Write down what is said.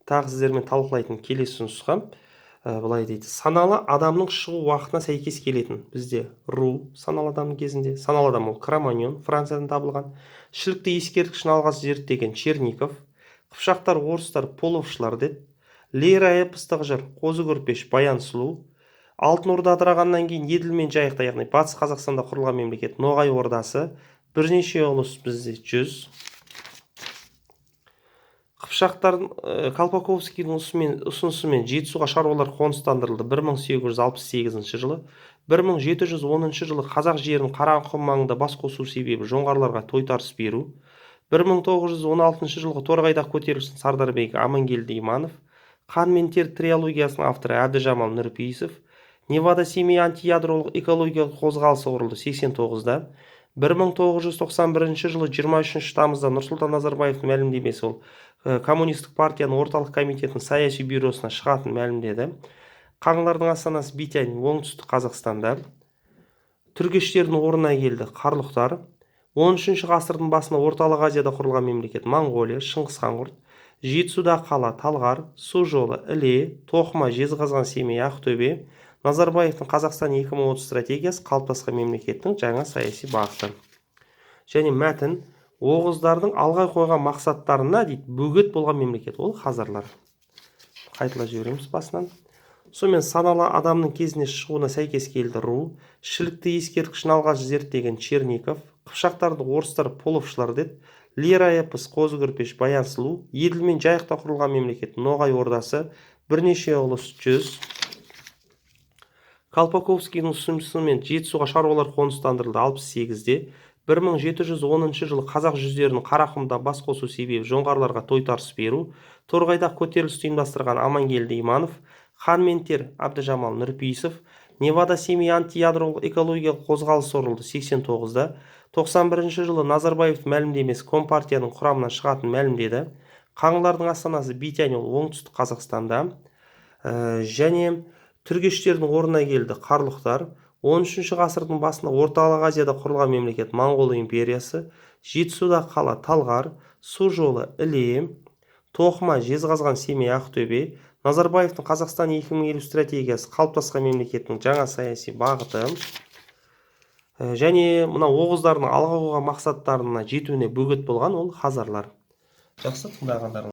Тағы сіздермен талқылайтын келесі нұсқа былай дейді: саналы адамның шығу уақытына сәйкес келетін бізде ру. Саналы адамның кезінде саналы адам ол кроманьон, Франциядан табылған. Шілікті ескерткішін алғаш зерттеген Черников. Қыпшақтар, орыстар, половшылар деді. Лира эпостық жыр Қозы Көрпеш, Баян сұлу. Алтын Орда ыдырағаннан кейін Еділ мен Жайықта, яғни Батыс Қазақстанда құрылған мемлекет Ноғай Ордасы. Бірнеше ұлыс бізде жүз. Қыпшақтардың Колпаковскийдің ұсынысымен Жетісуға шаруалар қоныстандырылды 1868 жылы. 1710 жылы қазақ жерін Қарақұм маңында бас қосу себебі жоңғарларға тойтарыс беру. 1916 жылғы Торғайдағы көтерілістің сардарбегі Амангелді Иманов. «Қан мен тер» трилогиясының авторы Әбдіжамал Нұрпейісов. Невада Семей антиядролық экологиялық қозғалысы құрылды 89-да. 1991 жылы 23 тамызда Нұрсұлтан Назарбаевтың мәлімдемесі, ол Коммунистік партияның орталық комитетінің саяси бюросына шығатынын мәлімдеді. Қаңлылардың астанасы Битянь, Оңтүстік Қазақстанда. Түргештердің орнына келді қарлұқтар. 13 ғасырдың басында Орталық Азияда құрылған мемлекет Моңғолия. Шыңғыс хан құрды. Жетісудағы қала Талғар. Су жолы Іле. Тоқыма Жезқазған, Семей, Ақтөбе. Назарбаевтың «Қазақстан 2030» стратегиясы қалыптасқан мемлекеттің жаңа саяси бағыты. Және мәтін: оғыздардың алға қойған мақсаттарына, дейді, бөгет болған мемлекет ол хазарлар. Қайталап жібереміз басынан. Сонымен, саналы адамның кезінде шығуына сәйкес келді ру. Шілікті ескерткішін алғаш зерттеген Черников. Қыпшақтарды орыстар, половшылар деді. Лира эпос Қозы Көрпеш, Баян сұлу. Еділ мен Жайықта құрылған мемлекет Ноғай Ордасы. Бірнеше ұлыс жүз. Колпаковскийдің ұсынысымен Жетісуға шаруалар қоныстандырылды 68-де. 1710 жылы қазақ жүздерінің Қарақұмда бас қосу себебі жоңғарларға тойтарыс беру. Торғайдағы көтерілісті ұйымдастырған Амангелді Иманов. «Қан мен тер» Әбдіжамал Нұрпейісов. Невада Семей антиядролық экологиялық қозғалысы құрылды 89-да. 91 жылы Назарбаевтың мәлімдемесі Компартияның құрамынан шығатынын мәлімдеді. Қаңлылардың астанасы Битянь, ол Оңтүстік Қазақстанда. Және түргештердің орнына келді қарлұқтар. 13 ғасырдың басында Орталық Азияда құрылған мемлекет Моңғол империясы. Жетісудағы қала Талғар. Су жолы Іле. Тоқыма Жезқазған, Семей, Ақтөбе. Назарбаевтың «Қазақстан 2050» стратегиясы қалыптасқан мемлекеттің жаңа саяси бағыты. Және мына оғыздардың алға қойған мақсаттарына жетуіне бөгет болған ол хазарлар. Жақсы, тыңдағандарыңыз